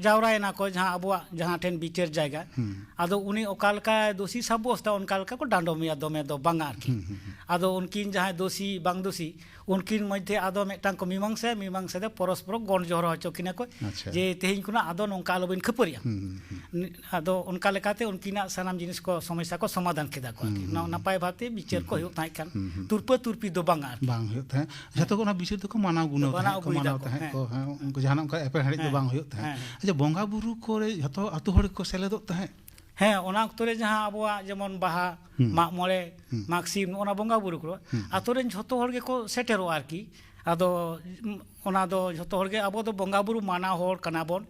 ᱡᱟᱣᱨᱟᱭᱮᱱᱟ ᱠᱚ ᱡᱟᱦᱟᱸ ᱟᱵᱚᱣᱟᱜ ᱡᱟᱦᱟᱸ ᱴᱷᱮᱱ ᱵᱤᱪᱟᱹᱨ ᱡᱟᱭᱜᱟ᱾ ᱦᱩᱸ᱾ ᱟᱫᱚ ᱩᱱᱤ ᱚᱠᱟ ᱞᱮᱠᱟᱭ ᱫᱳᱥᱤ ᱥᱟᱵᱵᱚᱥᱛᱟ, ᱚᱱᱠᱟ ᱞᱮᱠᱟ ᱠᱚ ᱰᱟᱸᱰᱚᱢᱮᱭᱟ, ᱫᱚᱢᱮ ᱫᱚ ᱵᱟᱝᱟ ᱟᱨᱠᱤ᱾ ᱦᱩᱸ, ᱦᱩᱸ, ᱦᱩᱸ᱾ ᱟᱫᱚ ᱩᱱᱠᱤᱱ ᱡᱟᱦᱟᱸᱭ ᱫᱳᱥᱤ ᱵᱟᱝ ᱫᱳᱥᱤ, ᱩᱱᱠᱤᱱ ᱢᱚᱫᱽᱫᱷᱮ ᱟᱫᱚ ᱢᱤᱫᱴᱟᱝ ᱠᱚ ᱢᱤᱢᱟᱝᱥᱟ, ᱢᱤᱢᱟᱝᱥᱟ ᱫᱚ ᱯᱚᱨᱚᱥᱯᱚᱨ ᱜᱚᱱ ᱡᱚᱦᱚᱨ ᱦᱚᱪᱚ ᱠᱤᱱᱟ ᱠᱚ, ᱟᱪᱪᱷᱟ᱾ ᱡᱮ ᱛᱮᱦᱮᱧ ᱠᱷᱚᱱᱟᱜ ᱟᱫᱚ ᱱᱚᱝᱠᱟ ᱟᱞᱚᱵᱤᱱ ᱠᱷᱟᱹᱯᱟᱹᱨᱤᱜᱼᱟ᱾ ᱦᱩᱸ, ᱦᱩᱸ, ᱦᱩᱸ᱾ ᱱᱤ-, ᱟᱫᱚ ᱚᱱᱠᱟ ᱞᱮᱠᱟᱛᱮ ᱩᱱᱠᱤᱱᱟᱜ ᱥᱟᱱᱟᱢ ᱡᱤᱱᱤᱥ ᱠᱚ, ᱥᱚᱢᱚᱥᱥᱟ ᱠᱚ ᱥᱚᱢᱟᱫᱷᱟᱱ ᱠᱮᱫᱟ ᱠᱚ ᱟᱨᱠᱤ᱾ ᱦᱩᱸ, ᱦᱩᱸ, ᱱᱟ-, ᱦᱩᱸ᱾ ᱱᱟᱯᱟᱭ ᱵᱷᱟᱵᱽᱛᱮ ᱵᱤᱪᱟᱹᱨ ᱦᱩᱸ, ᱠᱚ ᱦᱩᱸ᱾ ᱦᱩᱭᱩᱜ ᱛᱟᱦᱮᱸ ᱠᱟᱱ᱾ ᱦᱩᱸ, ᱦᱩᱸ᱾ ᱛᱩᱨᱯᱟᱹ ᱛᱩᱨᱯᱤ ᱫᱚ ᱵᱟᱝᱟ ᱟᱨᱠᱤ᱾ ᱵᱟᱝ ᱦᱩᱭᱩᱜ ᱛᱟᱦᱮᱸᱫ᱾ ᱦᱮᱸ᱾ ᱡᱷᱚᱛᱚ ᱠᱚ ᱚᱱᱟ ᱵᱤᱪᱟᱹᱨ ᱫᱚᱠᱚ ᱢᱟᱱᱟᱣ ᱜᱩᱱᱟᱹᱣ ᱢᱟᱱᱟᱣ ᱛᱟᱦᱮᱸᱫ ᱠᱚ᱾ ᱦᱮᱸ, ᱩᱱᱠᱩ ᱡᱟᱦᱟᱱᱟᱜ ᱚᱱᱠᱟ ᱮᱯᱮᱨᱦᱮᱸᱰᱮᱡ ᱫᱚ ᱦᱮᱸ᱾ ᱵᱟᱝ ᱦᱩᱭᱩᱜ ᱛᱟᱦᱮᱸᱫ᱾ ᱦᱮᱸ, ᱦᱮᱸ᱾ ᱟᱪᱪᱷᱟ, ᱵᱚᱸᱜᱟ ᱵᱩᱨᱩ ᱠᱚᱨᱮ ᱡᱷᱚᱛᱚ ᱟᱹᱛᱩ ᱦᱚᱲ ᱜᱮᱠᱚ ᱥᱮᱞᱮᱫᱚᱜ ᱛᱟᱦᱮᱸᱫ? ᱦᱮᱸ, ᱚᱱᱟ ᱚᱠᱛᱚ ᱨᱮ ᱡᱟᱦᱟᱸ ᱟᱵᱚᱣᱟᱜ ᱡᱮᱢᱚᱱ ᱵᱟᱦᱟ, ᱦᱩᱸ᱾ ᱢᱟᱜ ᱢᱚᱬᱮ, ᱦᱩᱸ᱾ ᱢᱟᱜ ᱥᱤᱢ, ᱱᱚᱜᱼᱚ ᱱᱟ ᱵᱚᱸᱜᱟ ᱵᱩᱨᱩ ᱠᱚ, ᱦᱩᱸ᱾ ᱟᱛᱳ ᱨᱮᱱ ᱡᱷᱚᱛᱚ ᱦᱚᱲ ᱜᱮᱠᱚ ᱥᱮᱴᱮᱨᱚᱜᱼᱟ ᱟᱨᱠᱤ᱾ ᱟᱫᱚ, ᱩᱢ, ᱚᱱᱟ ᱫᱚ ᱡᱷᱚᱛᱚ ᱦᱚᱲ ᱜᱮ, ᱟᱵᱚ ᱫᱚ ᱵᱚᱸᱜᱟ ᱵᱩᱨᱩ ᱢᱟᱱᱟᱣ ᱦᱚᱲ ᱠᱟᱱᱟ ᱵᱚᱱ᱾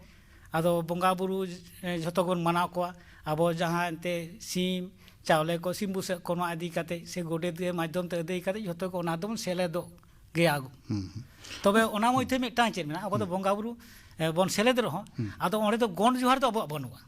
ᱟᱫᱚ ᱵᱚᱸᱜᱟ ᱵᱩᱨᱩ, ᱮ, ᱡᱷᱚᱛᱚ ᱜᱮᱵᱚᱱ ᱢᱟᱱᱟᱣ ᱠᱚᱣᱟ᱾ ᱟᱵᱚ ᱡᱟᱦᱟᱸ ᱮᱱᱛᱮ ᱥᱤᱢ, ᱪᱟᱣᱞᱮ ᱠᱚ, ᱥᱤᱢ ᱵᱩᱥᱟᱹᱜ ᱠᱚ, ᱱᱚᱣᱟ ᱤᱫᱤ ᱠᱟᱛᱮ ᱥᱮ ᱜᱚᱰᱮᱛ ᱜᱮ ᱢᱟᱫᱽᱫᱷᱚᱢ ᱛᱮ ᱟᱹᱫᱟᱹᱭ ᱠᱟᱛᱮ ᱡᱷᱚᱛᱚ ᱜᱮ ᱚᱱᱟ ᱫᱚᱵᱚᱱ ᱥᱮᱞᱮᱫᱚᱜ ᱜᱮᱭᱟ᱾ ᱦᱩᱸ, ᱦᱩᱸ᱾ ᱛᱚᱵᱮ ᱚᱱᱟ ᱢᱚᱫᱽᱫᱷᱮ ᱢᱤᱫᱴᱟᱝ ᱪᱮᱫ ᱢᱮᱱᱟᱜᱼᱟ, ᱟᱵᱚ ᱫᱚ ᱦᱩᱸ᱾ ᱵᱚᱸᱜᱟ ᱵᱩᱨᱩ, ᱮ, ᱵᱚᱱ ᱥᱮᱞᱮᱫ ᱨᱮᱦᱚᱸ, ᱦᱩᱸ᱾ ᱟᱫᱚ ᱚᱸᱰᱮ ᱫᱚ ᱜᱚᱸᱰ ᱡᱚᱦᱟᱨ ᱫᱚ ᱟᱵᱚᱣᱟᱜ ᱵᱟᱹᱱᱩᱜᱼᱟ᱾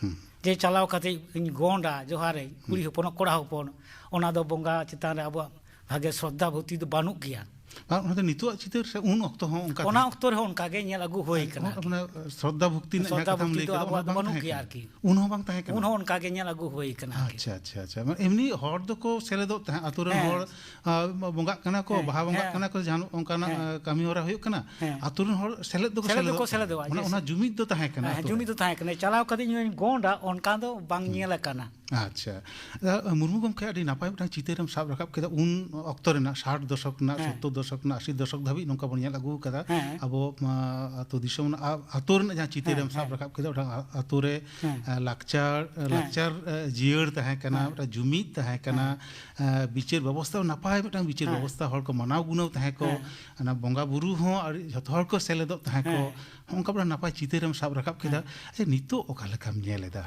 ᱦᱩᱸ᱾ ᱡᱮ ᱪᱟᱞᱟᱣ ᱠᱟᱛᱮ ᱤᱧ ᱜᱚᱸᱰᱟ, ᱡᱚᱦᱟᱨᱟᱹᱧ, ᱠᱩᱲᱤ ᱦᱩᱸ᱾ ᱦᱚᱯᱚᱱ, ᱠᱚᱲᱟ ᱦᱚᱯᱚᱱ, ᱚᱱᱟ ᱫᱚ ᱵᱚᱸᱜᱟ ᱪᱮᱛᱟᱱ ᱨᱮ ᱟᱵᱚᱣᱟᱜ ᱵᱷᱟᱜᱮ ᱥᱨᱚᱫᱷᱟ ᱵᱷᱚᱠᱛᱤ ᱫᱚ ᱵᱟᱹᱱᱩᱜ ᱜᱮᱭᱟ᱾ ᱟᱨ ᱚᱱᱟᱛᱮ ᱱᱤᱛᱚᱜᱟᱜ ᱪᱤᱛᱟᱹᱨ ᱥᱮ ᱩᱱ ᱚᱠᱛᱚ ᱦᱚᱸ ᱚᱱᱠᱟ ᱚᱱᱟ ᱛᱟᱦᱮᱸ ᱚᱠᱛᱚ ᱨᱮᱦᱚᱸ ᱚᱱᱠᱟ ᱜᱮ ᱧᱮᱞ ᱟᱹᱜᱩ ᱦᱩᱭ ᱠᱟᱱᱟ ᱟᱨᱠᱤ᱾ ᱢᱟᱱᱮ ᱥᱨᱚᱫᱷᱟ ᱵᱷᱚᱠᱛᱤ ᱨᱮᱱᱟᱜ ᱡᱟᱦᱟᱸ ᱥᱨᱚᱫᱷᱟ ᱠᱟᱛᱷᱟᱢ ᱵᱷᱚᱠᱛᱤ ᱞᱟᱹᱭ ᱫᱚ ᱠᱮᱫᱟ, ᱟᱵᱚᱣᱟᱜ ᱚᱱᱟ ᱫᱚ ᱵᱟᱝ ᱵᱟᱹᱱᱩᱜ ᱛᱟᱦᱮᱸ ᱜᱮᱭᱟ ᱠᱟᱱᱟ᱾ ᱟᱨᱠᱤ᱾ ᱩᱱ ᱦᱚᱸ ᱵᱟᱝ ᱛᱟᱦᱮᱸ ᱠᱟᱱᱟ᱾ ᱩᱱ ᱦᱚᱸ ᱚᱱᱠᱟ ᱜᱮ ᱧᱮᱞ ᱟᱹᱜᱩ ᱦᱩᱭ ᱠᱟᱱᱟ ᱟᱨᱠᱤ᱾ ᱟᱪᱪᱷᱟ, ᱟᱪᱪᱷᱟ, ᱟᱪᱪᱷᱟ᱾ ᱢᱟᱱᱮ ᱮᱢᱱᱤ ᱦᱚᱲ ᱫᱚᱠᱚ ᱥᱮᱞᱮᱫᱚᱜ ᱛᱟᱦᱮᱸᱫ, ᱟᱛᱳ ᱨᱮᱱ ᱦᱮᱸ᱾ ᱦᱚᱲ, ᱟ, ᱵᱚᱸᱜᱟᱜ ᱠᱟᱱᱟ ᱠᱚ, ᱦᱮᱸ, ᱵᱟᱦᱟ ᱵᱚᱸᱜᱟᱜ ᱦᱮᱸ᱾ ᱠᱟᱱᱟ ᱠᱚ, ᱡᱟᱦᱟᱱ ᱚᱱᱠᱟᱱᱟᱜ, ᱦᱮᱸ᱾ ᱟ, ᱠᱟᱹᱢᱤ ᱦᱚᱨᱟ ᱦᱩᱭᱩᱜ ᱠᱟᱱᱟ, ᱦᱮᱸ᱾ ᱟᱛᱳ ᱨᱮᱱ ᱦᱚᱲ ᱥᱮᱞᱮᱫ ᱫᱚᱠᱚ ᱥᱮᱞᱮᱫ ᱥᱮᱞᱮᱫᱚᱜ ᱫᱚᱠᱚ ᱛᱟᱦᱮᱸᱫ᱾ ᱥᱮᱞᱮᱫᱚᱜᱼᱟ, ᱢᱟᱱᱮ ᱡᱮᱭᱥᱮ ᱚᱱᱟ ᱡᱩᱢᱤᱫ ᱫᱚ ᱛᱟᱦᱮᱸ ᱠᱟᱱᱟ ᱦᱮᱸ, ᱟᱛᱳ ᱨᱮ᱾ ᱡᱩᱢᱤᱫ ᱫᱚ ᱛᱟᱦᱮᱸ ᱠᱟᱱᱟ᱾ ᱪᱟᱞᱟᱣ ᱠᱟᱛᱮ ᱤᱧ ᱜᱚᱸᱰᱟ, ᱚᱱᱠᱟ ᱫᱚ ᱵᱟᱝ ᱦᱩᱸ᱾ ᱧᱮᱞ ᱟᱠᱟᱱᱟ᱾ ᱟᱪᱪᱷᱟ᱾ ᱟ, ᱢᱩᱨᱢᱩ ᱜᱚᱢᱠᱮ, ᱟᱹᱰᱤ ᱱᱟᱯᱟᱭ ᱢᱤᱫᱴᱟᱝ ᱪᱤᱛᱟᱹᱨᱮᱢ ᱥᱟᱵ ᱨᱟᱠᱟᱵ ᱠᱮᱫᱟ᱾ ᱩᱱ ᱚᱠᱛᱚ ᱨᱮᱱᱟᱜ ᱥᱟᱴ ᱫᱚᱥᱚᱠ ᱨᱮᱱᱟᱜ, ᱦᱮᱸ᱾ ᱥᱚᱛᱛᱚᱨ ᱫᱚᱥᱚᱠ ᱨᱮᱱᱟᱜ, ᱟᱥᱤ ᱫᱚᱥᱚᱠ ᱫᱷᱟᱹᱵᱤᱡ ᱱᱚᱝᱠᱟ ᱵᱚᱱ ᱧᱮᱞ ᱟᱹᱜᱩ ᱟᱠᱟᱫᱟ᱾ ᱦᱮᱸ᱾ ᱟᱵᱚ, ᱟ, ᱟᱹᱛᱩ ᱫᱤᱥᱚᱢ ᱨᱮᱱᱟᱜ, ᱟ, ᱟᱹᱛᱩ ᱨᱮᱱᱟᱜ ᱡᱟᱦᱟᱸ ᱪᱤᱛᱟᱹᱨᱮᱢ ᱦᱮᱸ, ᱥᱟᱵ ᱦᱮᱸ᱾ ᱨᱟᱠᱟᱵ ᱠᱮᱫᱟ, ᱚᱱᱟ ᱟ-, ᱟᱹᱛᱩ ᱨᱮ, ᱦᱮᱸ᱾ ᱟ, ᱞᱟᱠᱪᱟᱨ, ᱟ, ᱦᱮᱸ᱾ ᱞᱟᱠᱪᱟᱨ, ᱟ, ᱡᱤᱭᱟᱹᱲ ᱛᱟᱦᱮᱸ ᱠᱟᱱᱟ, ᱦᱮᱸ᱾ ᱢᱤᱫᱴᱟᱝ ᱡᱩᱢᱤᱫ ᱛᱟᱦᱮᱸ ᱠᱟᱱᱟ, ᱦᱮᱸ᱾ ᱟ, ᱵᱤᱪᱟᱹᱨ ᱵᱮᱵᱚᱥᱛᱷᱟ, ᱱᱟᱯᱟᱭ ᱢᱤᱫᱴᱟᱝ ᱵᱤᱪᱟᱹᱨ ᱦᱮᱸ᱾ ᱵᱮᱵᱚᱥᱛᱷᱟ, ᱦᱚᱲ ᱠᱚ ᱢᱟᱱᱟᱣ ᱜᱩᱱᱟᱹᱣ ᱛᱟᱦᱮᱸ ᱠᱚ, ᱦᱮᱸ᱾ ᱚᱱᱟ ᱵᱚᱸᱜᱟ ᱵᱩᱨᱩ ᱦᱚᱸ ᱟᱹᱰᱤ, ᱡᱷᱚᱛᱚ ᱦᱚᱲ ᱠᱚ ᱥᱮᱞᱮᱫᱚᱜ ᱛᱟᱦᱮᱸ ᱠᱚ, ᱦᱮᱸ᱾ ᱦᱚᱸᱜᱼᱚ ᱱᱚᱝᱠᱟ ᱢᱤᱫᱴᱟᱝ ᱱᱟᱯᱟᱭ ᱪᱤᱛᱟᱹᱨᱮᱢ ᱥᱟᱵ ᱨᱟᱠᱟᱵ ᱠᱮᱫᱟ᱾ ᱦᱮᱸ᱾ ᱟᱪᱪᱷᱟ, ᱱᱤᱛᱚᱜ ᱚᱠᱟ ᱞᱮᱠᱟᱢ ᱧᱮᱞ ᱮᱫᱟ?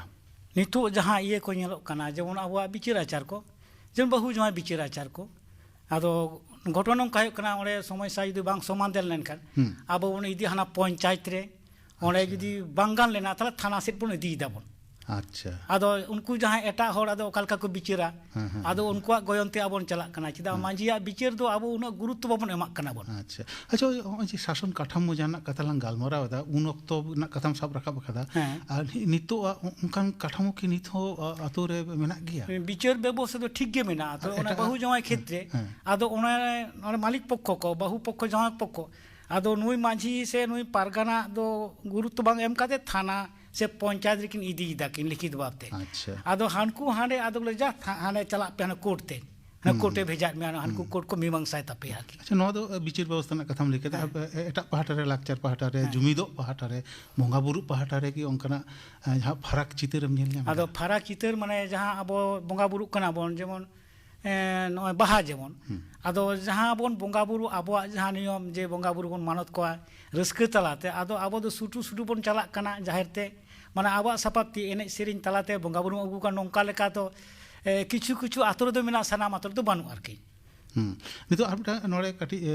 ᱱᱤᱛᱚᱜ ᱡᱟᱦᱟᱸ ᱤᱭᱟᱹ ᱠᱚ ᱧᱮᱞᱚᱜ ᱠᱟᱱᱟ, ᱡᱮᱢᱚᱱ ᱟᱵᱚᱣᱟᱜ ᱵᱤᱪᱟᱹᱨ ᱟᱪᱟᱨ ᱠᱚ, ᱡᱮᱢᱚᱱ ᱵᱟᱹᱦᱩ ᱡᱟᱶᱟᱭ ᱵᱤᱪᱟᱹᱨ ᱟᱪᱟᱨ ᱠᱚ, ᱟᱫᱚ ᱜᱷᱚᱴᱚᱱᱟ ᱱᱚᱝᱠᱟ ᱦᱩᱭᱩᱜ ᱠᱟᱱᱟ, ᱚᱸᱰᱮ ᱥᱚᱢᱚᱥᱥᱟ ᱡᱩᱫᱤ ᱵᱟᱝ ᱥᱚᱢᱟᱫᱷᱟᱱ ᱞᱮᱱᱠᱷᱟᱱ, ᱦᱩᱸ᱾ ᱟᱵᱚ ᱵᱚᱱ ᱤᱫᱤ ᱦᱟᱱᱟ ᱯᱚᱧᱪᱟᱭᱮᱛ ᱨᱮ, ᱚᱸᱰᱮ ᱟᱪᱪᱷᱟ᱾ ᱡᱩᱫᱤ ᱵᱟᱝ ᱜᱟᱱ ᱞᱮᱱᱟ, ᱛᱟᱦᱚᱞᱮ ᱛᱷᱟᱱᱟ ᱥᱮᱫ ᱵᱚᱱ ᱤᱫᱤᱭ ᱫᱟᱵᱚᱱ᱾ ᱟᱪᱪᱷᱟ᱾ ᱟᱫᱚ ᱩᱱᱠᱩ ᱡᱟᱦᱟᱸᱭ ᱮᱴᱟᱜ ᱦᱚᱲ, ᱟᱫᱚ ᱚᱠᱟ ᱞᱮᱠᱟ ᱠᱚ ᱵᱤᱪᱟᱹᱨᱟ, ᱦᱮᱸ, ᱦᱮᱸ, ᱟᱫᱚ ᱦᱮᱸ᱾ ᱩᱱᱠᱩᱣᱟᱜ ᱜᱚᱭᱚᱱ ᱛᱮ ᱟᱵᱚ ᱵᱚᱱ ᱪᱟᱞᱟᱜ ᱠᱟᱱᱟ᱾ ᱪᱮᱫᱟᱜ ᱦᱮᱸ᱾ ᱢᱟᱹᱡᱷᱤᱭᱟᱜ ᱵᱤᱪᱟᱹᱨ ᱫᱚ ᱟᱵᱚ ᱩᱱᱟᱹᱜ ᱜᱩᱨᱩᱛᱛᱚ ᱵᱟᱵᱚᱱ ᱮᱢᱟᱜ ᱠᱟᱱᱟ ᱵᱚᱱ᱾ ᱟᱪᱪᱷᱟ᱾ ᱟᱪᱪᱷᱟ, ᱳᱭ ᱱᱚᱜᱼᱚᱭ ᱡᱮ ᱥᱟᱥᱚᱱ ᱠᱟᱴᱷᱟᱢᱳ ᱡᱟᱦᱟᱸ ᱨᱮᱱᱟᱜ ᱠᱟᱛᱷᱟ ᱞᱟᱝ ᱜᱟᱞᱢᱟᱨᱟᱣ ᱮᱫᱟ, ᱩᱱ ᱚᱠᱛᱚ ᱨᱮᱱᱟᱜ ᱠᱟᱛᱷᱟᱢ ᱥᱟᱵ ᱨᱟᱠᱟᱵ ᱟᱠᱟᱫᱟ᱾ ᱦᱮᱸ᱾ ᱟᱨ ᱱᱤ-, ᱱᱤᱛᱚᱜ ᱚᱱᱠᱟᱱ ᱠᱟᱴᱷᱟᱢᱳ ᱠᱤ ᱱᱤᱛ ᱦᱚᱸ, ᱟ, ᱟᱛᱳ ᱨᱮ ᱢᱮᱱᱟᱜ ᱜᱮᱭᱟ? ᱵᱤᱪᱟᱹᱨ ᱵᱮᱵᱚᱥᱛᱷᱟ ᱫᱚ ᱴᱷᱤᱠ ᱜᱮ ᱢᱮᱱᱟᱜᱼᱟ᱾ ᱛᱚ, ᱟᱨ ᱚᱱᱟ ᱮᱴᱟᱜ ᱵᱟᱹᱦᱩ ᱡᱟᱶᱟᱭ ᱦᱮᱸ, ᱠᱷᱮᱛᱨᱮ, ᱦᱮᱸ᱾ ᱟᱫᱚ ᱚᱱᱟ, ᱚᱱᱟ ᱢᱟᱹᱞᱤᱠ ᱯᱚᱠᱠᱷᱚ ᱠᱚ, ᱵᱟᱹᱦᱩ ᱯᱚᱠᱠᱷᱚ, ᱡᱟᱶᱟᱭ ᱯᱚᱠᱠᱷᱚ, ᱟᱫᱚ ᱱᱩᱭ ᱢᱟᱹᱡᱷᱤ ᱥᱮ ᱱᱩᱭ ᱯᱟᱨᱜᱟᱱᱟ ᱫᱚ ᱜᱩᱨᱩᱛᱛᱚ ᱵᱟᱝ ᱮᱢ ᱠᱟᱛᱮ ᱛᱷᱟᱱᱟ ᱥᱮ ᱯᱚᱧᱪᱟᱭᱮᱛ ᱨᱮᱠᱤᱱ ᱤᱫᱤᱭᱮᱫᱟ ᱠᱤᱱ ᱞᱤᱠᱷᱤᱛ ᱵᱷᱟᱵᱽ ᱛᱮ᱾ ᱟᱪᱪᱷᱟ᱾ ᱟᱫᱚ ᱦᱟᱱᱠᱩ ᱦᱟᱸᱰᱮ ᱟᱫᱚ ᱵᱚᱞᱮ ᱡᱟ ᱛᱷᱟ-, ᱦᱟᱸᱰᱮ ᱪᱟᱞᱟᱜ ᱯᱮ ᱦᱟᱱᱮ ᱠᱳᱨᱴ ᱛᱮ᱾ ᱦᱟᱱᱮ ᱦᱩᱸ, ᱠᱳᱨᱴᱮ ᱦᱩᱸ᱾ ᱵᱷᱮᱡᱟᱭᱮᱫ ᱢᱮᱭᱟ, ᱦᱟᱱᱠᱩ ᱦᱩᱸ᱾ ᱠᱳᱨᱴ ᱠᱚ ᱢᱤᱢᱟᱝᱥᱟᱭ ᱛᱟᱯᱮᱭᱟ ᱟᱨᱠᱤ᱾ ᱟᱪᱪᱷᱟ, ᱱᱚᱣᱟ ᱫᱚ, ᱟ, ᱵᱤᱪᱟᱹᱨ ᱵᱮᱵᱚᱥᱛᱷᱟ ᱨᱮᱱᱟᱜ ᱠᱟᱛᱷᱟᱢ ᱞᱟᱹᱭ ᱠᱮᱫᱟ᱾ ᱦᱮᱸ᱾ ᱟᱯᱮ, ᱮ-, ᱮᱴᱟᱜ ᱯᱟᱦᱴᱟ ᱨᱮ, ᱞᱟᱠᱪᱟᱨ ᱯᱟᱦᱴᱟ ᱨᱮ, ᱦᱮᱸ᱾ ᱡᱩᱢᱤᱫᱚᱜ ᱯᱟᱦᱴᱟ ᱨᱮ, ᱵᱚᱸᱜᱟ ᱵᱩᱨᱩ ᱯᱟᱦᱴᱟ ᱨᱮ ᱠᱤ ᱚᱱᱠᱟᱱᱟᱜ, ᱮ, ᱡᱟᱦᱟᱸ ᱯᱷᱟᱨᱟᱠ ᱪᱤᱛᱟᱹᱨᱮᱢ ᱧᱮᱞ ᱧᱟᱢ ᱟᱫᱚ ᱮᱫᱟ? ᱯᱷᱟᱨᱟᱠ ᱪᱤᱛᱟᱹᱨ ᱢᱟᱱᱮ ᱡᱟᱦᱟᱸ ᱟᱵᱚ ᱵᱚᱸᱜᱟ ᱵᱩᱨᱩᱜ ᱠᱟᱱᱟ ᱵᱚᱱ, ᱡᱮᱢᱚᱱ, ᱮ, ᱱᱚᱜᱼᱚᱭ ᱵᱟᱦᱟ ᱡᱮᱢᱚᱱ᱾ ᱦᱩᱸ᱾ ᱟᱫᱚ ᱡᱟᱦᱟᱸ ᱵᱚᱱ ᱵᱚᱸᱜᱟ ᱵᱩᱨᱩ, ᱟᱵᱚᱣᱟᱜ ᱡᱟᱦᱟᱸ ᱱᱤᱭᱚᱢ ᱡᱮ ᱵᱚᱸᱜᱟ ᱵᱩᱨᱩ ᱵᱚᱱ ᱢᱟᱱᱚᱛ ᱠᱚᱣᱟ ᱨᱟᱹᱥᱠᱟᱹ ᱛᱟᱞᱟᱛᱮ, ᱟᱫᱚ ᱟᱵᱚ ᱫᱚ ᱥᱩᱴᱩ ᱥᱩᱴᱩ ᱵᱚᱱ ᱪᱟᱞᱟᱜ ᱠᱟᱱᱟ ᱡᱟᱦᱮᱨ ᱛᱮ, ᱢᱟᱱᱮ ᱟᱵᱚᱣᱟᱜ ᱥᱟᱯᱟᱵ ᱛᱮ ᱮᱱᱮᱡ ᱥᱮᱨᱮᱧ ᱛᱟᱞᱟᱛᱮ ᱵᱚᱸᱜᱟ ᱵᱩᱨᱩ ᱟᱹᱜᱩ ᱠᱚᱣᱟ, ᱱᱚᱝᱠᱟ ᱞᱮᱠᱟ ᱫᱚ, ᱮ, ᱠᱤᱪᱷᱩ ᱠᱤᱪᱷᱩ ᱟᱛᱳ ᱨᱮᱫᱚ ᱢᱮᱱᱟᱜᱼᱟ, ᱥᱟᱱᱟᱢ ᱟᱛᱳ ᱨᱮᱫᱚ ᱵᱟᱹᱱᱩᱜᱼᱟ ᱟᱨᱠᱤ᱾ ᱦᱩᱸ᱾ ᱱᱤᱛᱚᱜ ᱟᱨ ᱢᱤᱫᱴᱟᱝ ᱱᱚᱰᱮ ᱠᱟᱹᱴᱤᱡ, ᱮ,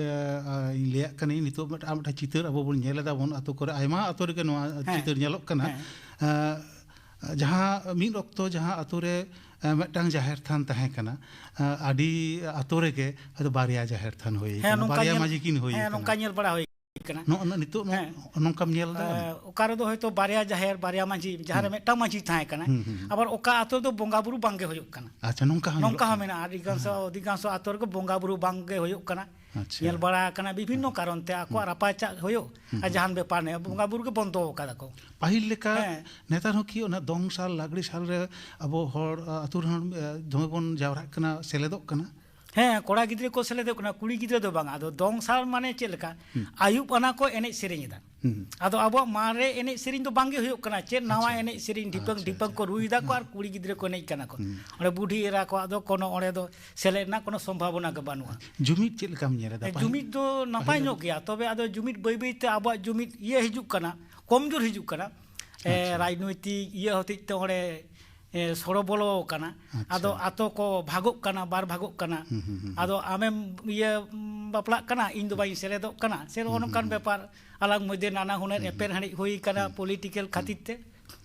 ᱟ, ᱤᱧ ᱞᱟᱹᱭᱟᱜ ᱠᱟᱹᱱᱟᱹᱧ, ᱱᱤᱛᱚᱜ ᱢᱤᱫᱴᱟᱝ, ᱟᱨ ᱢᱤᱫᱴᱟᱝ ᱪᱤᱛᱟᱹᱨ ᱟᱵᱚ ᱵᱚᱱ ᱧᱮᱞ ᱮᱫᱟ ᱵᱚᱱ, ᱟᱛᱳ ᱠᱚᱨᱮ, ᱟᱭᱢᱟ ᱟᱛᱳ ᱨᱮᱜᱮ ᱱᱚᱣᱟ ᱦᱮᱸ᱾ ᱪᱤᱛᱟᱹᱨ ᱧᱮᱞᱚᱜ ᱠᱟᱱᱟ᱾ ᱦᱮᱸ᱾ ᱮ, ᱡᱟᱦᱟᱸ ᱢᱤᱫ ᱚᱠᱛᱚ ᱡᱟᱦᱟᱸ ᱟᱛᱳ ᱨᱮ ᱮ, ᱢᱤᱫᱴᱟᱝ ᱡᱟᱦᱮᱨ ᱛᱷᱟᱱ ᱛᱟᱦᱮᱸ ᱠᱟᱱᱟ, ᱮ, ᱟᱹᱰᱤ ᱟᱛᱳ ᱨᱮᱜᱮ ᱦᱚᱭᱛᱳ ᱵᱟᱨᱭᱟ ᱡᱟᱦᱮᱨ ᱛᱷᱟᱱ ᱦᱩᱭ ᱦᱮᱸ ᱠᱟᱱᱟ, ᱱᱚᱝᱠᱟ ᱵᱟᱨᱭᱟ ᱧᱮᱞ ᱢᱟᱹᱡᱷᱤ ᱠᱤᱱ ᱦᱩᱭ ᱦᱮᱸ ᱠᱟᱱᱟ᱾ ᱱᱚᱝᱠᱟ ᱧᱮᱞ ᱵᱟᱲᱟ ᱦᱩᱭ ᱠᱟᱱᱟ᱾ ᱱᱚᱜᱼᱚ ᱱᱚ- ᱱᱤᱛᱚᱜ ᱱᱚ- ᱦᱮᱸ᱾ ᱱᱚᱝᱠᱟᱢ ᱧᱮᱞ ᱮᱫᱟ? ᱮ, ᱚᱠᱟ ᱨᱮᱫᱚ ᱦᱚᱭᱛᱳ ᱵᱟᱨᱭᱟ ᱡᱟᱦᱮᱨ, ᱵᱟᱨᱭᱟ ᱢᱟᱹᱡᱷᱤ, ᱡᱟᱦᱟᱸ ᱨᱮ ᱦᱩᱸ᱾ ᱢᱤᱫᱴᱟᱝ ᱢᱟᱹᱡᱷᱤ ᱛᱟᱦᱮᱸ ᱠᱟᱱᱟ᱾ ᱦᱩᱸ, ᱦᱩᱸ, ᱦᱩᱸ᱾ ᱟᱵᱟᱨ ᱚᱠᱟ ᱟᱛᱳ ᱨᱮᱫᱚ ᱵᱚᱸᱜᱟ ᱵᱩᱨᱩ ᱵᱟᱝᱜᱮ ᱦᱩᱭᱩᱜ ᱠᱟᱱᱟ᱾ ᱟᱪᱪᱷᱟ, ᱱᱚᱝᱠᱟ ᱦᱚᱸ ᱱᱚᱝᱠᱟ ᱧᱮᱞᱚᱜ ᱦᱚᱸ ᱠᱟᱱᱟ᱾ ᱢᱮᱱᱟᱜᱼᱟ᱾ ᱟᱹᱰᱤ ᱜᱟᱱ ᱥᱮ ᱦᱮᱸ᱾ ᱟᱹᱰᱤ ᱜᱟᱱ ᱥᱮ ᱟᱛᱳ ᱨᱮᱜᱮ ᱵᱚᱸᱜᱟ ᱵᱩᱨᱩ ᱵᱟᱝᱜᱮ ᱦᱩᱭᱩᱜ ᱠᱟᱱᱟ᱾ ᱟᱪᱪᱷᱟ᱾ ᱧᱮᱞ ᱵᱟᱲᱟ ᱟᱠᱟᱱᱟ ᱵᱤᱵᱷᱤᱱᱱᱚ ᱦᱮᱸ᱾ ᱠᱟᱨᱚᱱ ᱛᱮ ᱟᱠᱚᱣᱟᱜ ᱦᱩᱸ᱾ ᱨᱟᱯᱟᱪᱟᱜ ᱦᱩᱭᱩᱜ ᱦᱩᱸ, ᱟᱨ ᱦᱩᱸ᱾ ᱡᱟᱦᱟᱱ ᱵᱮᱯᱟᱨ ᱱᱮ ᱵᱚᱸᱜᱟ ᱵᱩᱨᱩ ᱜᱮ ᱵᱚᱱᱫᱚ ᱟᱠᱟᱫᱟ ᱠᱚ᱾ ᱯᱟᱹᱦᱤᱞ ᱞᱮᱠᱟ ᱦᱮᱸ᱾ ᱱᱮᱛᱟᱨ ᱦᱚᱸ ᱠᱤ ᱚᱱᱟ ᱫᱚᱝ ᱥᱟᱞ, ᱞᱟᱜᱽᱲᱮ ᱥᱟᱞ ᱨᱮ ᱟᱵᱚ ᱦᱚᱲ, ᱟ, ᱟᱹᱛᱩ ᱨᱮᱱ ᱦᱚᱲ, ᱮ, ᱫᱚᱢᱮ ᱵᱚᱱ ᱡᱟᱣᱨᱟᱜ ᱠᱟᱱᱟ, ᱥᱮᱞᱮᱫᱚᱜ ᱠᱟᱱᱟ? ᱦᱮᱸ, ᱠᱚᱲᱟ ᱜᱤᱫᱽᱨᱟᱹ ᱠᱚ ᱥᱮᱞᱮᱫᱚᱜ ᱠᱟᱱᱟ, ᱠᱩᱲᱤ ᱜᱤᱫᱽᱨᱟᱹ ᱫᱚ ᱵᱟᱝ᱾ ᱟᱫᱚ ᱫᱚᱝ ᱥᱟᱞ ᱢᱟᱱᱮ ᱪᱮᱫ ᱞᱮᱠᱟ? ᱦᱩᱸ᱾ ᱟᱹᱭᱩᱵ ᱟᱱᱟ ᱠᱚ ᱮᱱᱮᱡ ᱥᱮᱨᱮᱧ ᱮᱫᱟ᱾ ᱦᱩᱸ᱾ ᱟᱫᱚ ᱟᱵᱚᱣᱟᱜ ᱢᱟᱨᱮ ᱮᱱᱮᱡ ᱥᱮᱨᱮᱧ ᱫᱚ ᱵᱟᱝᱜᱮ ᱦᱩᱭᱩᱜ ᱠᱟᱱᱟ, ᱪᱮᱫ ᱱᱟᱣᱟ ᱟᱪᱪᱷᱟ, ᱮᱱᱮᱡ ᱥᱮᱨᱮᱧ ᱰᱷᱤᱯᱟᱹᱝ ᱟᱪᱪᱷᱟ, ᱰᱷᱤᱯᱟᱹᱝ ᱟᱪᱪᱷᱟ᱾ ᱠᱚ ᱨᱩᱭ ᱫᱟ ᱠᱚ ᱦᱩᱸ᱾ ᱟᱨ ᱠᱩᱲᱤ ᱜᱤᱫᱽᱨᱟᱹ ᱠᱚ ᱮᱱᱮᱡ ᱠᱟᱱᱟ ᱠᱚ᱾ ᱦᱩᱸ᱾ ᱚᱸᱰᱮ ᱵᱩᱰᱷᱤ ᱮᱨᱟ ᱠᱚᱣᱟᱜ ᱫᱚ ᱠᱳᱱᱳ ᱚᱸᱰᱮ ᱫᱚ ᱥᱮᱞᱮᱫ ᱨᱮᱱᱟᱜ ᱠᱳᱱᱳ ᱥᱚᱢᱵᱷᱟᱵᱚᱱᱟ ᱜᱮ ᱵᱟᱹᱱᱩᱜᱼᱟ᱾ ᱡᱩᱢᱤᱫ ᱪᱮᱫ ᱞᱮᱠᱟᱢ ᱧᱮᱞ ᱮᱫᱟ? ᱮ, ᱯᱟᱹᱦᱤᱞ ᱡᱩᱢᱤᱫ ᱫᱚ ᱱᱟᱯᱟᱭ ᱯᱟᱹᱦᱤᱞ ᱧᱚᱜ ᱜᱮᱭᱟ, ᱛᱚᱵᱮ ᱟᱫᱚ ᱡᱩᱢᱤᱫ ᱵᱟᱹᱭ ᱵᱟᱹᱭ ᱛᱮ ᱟᱵᱚᱣᱟᱜ ᱡᱩᱢᱤᱫ ᱤᱭᱟᱹ ᱦᱤᱡᱩᱜ ᱠᱟᱱᱟ, ᱠᱚᱢᱡᱳᱨ ᱦᱤᱡᱩᱜ ᱠᱟᱱᱟ᱾ ᱮ, ᱟᱪᱪᱷᱟ᱾ ᱨᱟᱡᱽᱱᱳᱭᱛᱤᱠ ᱤᱭᱟᱹ ᱦᱚᱛᱮᱡ ᱛᱮ ᱚᱸᱰᱮ, ᱮ, ᱥᱚᱲᱚ ᱵᱚᱞᱚ ᱠᱟᱱᱟ᱾ ᱟᱪᱪᱷᱟ᱾ ᱟᱫᱚ ᱟᱛᱳ ᱠᱚ ᱵᱷᱟᱜᱚᱜ ᱠᱟᱱᱟ, ᱵᱟᱨ ᱵᱷᱟᱜᱚᱜ ᱠᱟᱱᱟ᱾ ᱦᱩᱸ, ᱦᱩᱸ, ᱦᱩᱸ, ᱟᱫᱚ ᱦᱩᱸ᱾ ᱟᱢᱮᱢ ᱤᱭᱟᱹ, ᱩᱢ, ᱵᱟᱯᱞᱟᱜ ᱠᱟᱱᱟ, ᱤᱧ ᱫᱚ ᱵᱟᱹᱧ ᱥᱮᱞᱮᱫᱚᱜ ᱠᱟᱱᱟ, ᱥᱮ ᱱᱚᱜᱼᱚ ᱦᱩᱸ, ᱦᱩᱸ, ᱱᱚᱝᱠᱟᱱ ᱦᱩᱸ᱾ ᱵᱮᱯᱟᱨ ᱟᱞᱟᱝ ᱢᱚᱫᱽᱫᱷᱮ ᱱᱟᱱᱟ ᱦᱩᱱᱟᱹᱨ ᱦᱩᱸ, ᱦᱩᱸ᱾ ᱮᱯᱮᱨ ᱦᱮᱸᱰᱮᱡ ᱦᱩᱭ ᱠᱟᱱᱟ ᱦᱩᱸ᱾ ᱯᱚᱞᱤᱴᱤᱠᱮᱞ ᱦᱩᱸ᱾ ᱠᱷᱟᱹᱛᱤᱨ ᱛᱮ᱾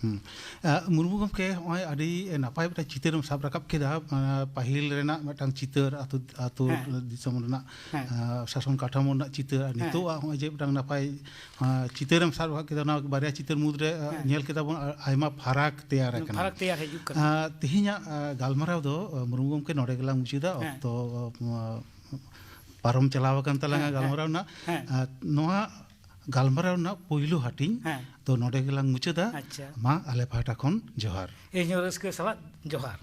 ᱦᱩᱸ᱾ ᱟ, ᱢᱩᱨᱢᱩ ᱜᱚᱢᱠᱮ, ᱱᱚᱜᱼᱚᱭ ᱟᱹᱰᱤ ᱱᱟᱯᱟᱭ ᱢᱤᱫᱴᱟᱝ ᱪᱤᱛᱟᱹᱨᱮᱢ ᱥᱟᱵ ᱨᱟᱠᱟᱵ ᱠᱮᱫᱟ, ᱟ, ᱯᱟᱹᱦᱤᱞ ᱨᱮᱱᱟᱜ ᱢᱤᱫᱴᱟᱝ ᱪᱤᱛᱟᱹᱨ, ᱟᱹᱛᱩ, ᱟᱹᱛᱩ ᱦᱮᱸ᱾ ᱫᱤᱥᱚᱢ ᱨᱮᱱᱟᱜ, ᱦᱮᱸ᱾ ᱟ, ᱥᱟᱥᱚᱱ ᱠᱟᱴᱷᱟᱢᱳ ᱨᱮᱱᱟᱜ ᱪᱤᱛᱟᱹᱨ, ᱟᱨ ᱦᱮᱸ᱾ ᱱᱤᱛᱚᱜ ᱟᱜ ᱱᱚᱜᱼᱚᱭ ᱡᱮ ᱢᱤᱫᱴᱟᱝ ᱱᱟᱯᱟᱭ ᱟᱸ, ᱪᱤᱛᱟᱹᱨᱮᱢ ᱥᱟᱵ ᱨᱟᱠᱟᱵ ᱠᱮᱫᱟ, ᱚᱱᱟ ᱵᱟᱨᱭᱟ ᱪᱤᱛᱟᱹᱨ ᱢᱩᱫᱽᱨᱮ, ᱟᱸ, ᱦᱮᱸ᱾ ᱧᱮᱞ ᱠᱮᱫᱟ ᱵᱚᱱ, ᱟ-, ᱟᱭᱢᱟ ᱯᱷᱟᱨᱟᱠ ᱛᱮᱭᱟᱨ ᱟᱠᱟᱱᱟ᱾ ᱯᱷᱟᱨᱟᱠ ᱛᱮᱭᱟᱨ ᱦᱤᱡᱩᱜ ᱠᱟᱱᱟ᱾ ᱟᱸ, ᱛᱮᱦᱮᱧᱟᱜ, ᱟᱸ, ᱜᱟᱞᱢᱟᱨᱟᱣ ᱫᱚ, ᱟᱸ, ᱢᱩᱨᱢᱩ ᱜᱚᱢᱠᱮ, ᱱᱚᱰᱮ ᱜᱮᱞᱟᱝ ᱢᱩᱪᱟᱹᱫᱟ᱾ ᱦᱮᱸ᱾ ᱚᱠᱛᱚ, ᱟᱸ, ᱯᱟᱨᱚᱢ ᱪᱟᱞᱟᱣ ᱟᱠᱟᱱ ᱛᱟᱞᱟᱝᱟ ᱦᱮᱸ, ᱦᱮᱸ, ᱜᱟᱞᱢᱟᱨᱟᱣ ᱨᱮᱱᱟᱜ᱾ ᱦᱮᱸ᱾ ᱟᱸ, ᱱᱚᱣᱟ ᱜᱟᱞᱢᱟᱨᱟᱣ ᱨᱮᱱᱟᱜ ᱯᱩᱭᱞᱩ ᱦᱟᱹᱴᱤᱧ ᱦᱮᱸ᱾ ᱫᱚ ᱱᱚᱰᱮ ᱜᱮᱞᱟᱝ ᱢᱩᱪᱟᱹᱫᱟ᱾ ᱟᱪᱪᱷᱟ᱾ ᱢᱟ, ᱟᱞᱮ ᱯᱟᱦᱴᱟ ᱠᱷᱚᱱ ᱡᱚᱦᱟᱨ᱾ ᱤᱧ ᱦᱚᱸ ᱨᱟᱹᱥᱠᱟᱹ ᱥᱟᱞᱟᱜ ᱡᱚᱦᱟᱨ᱾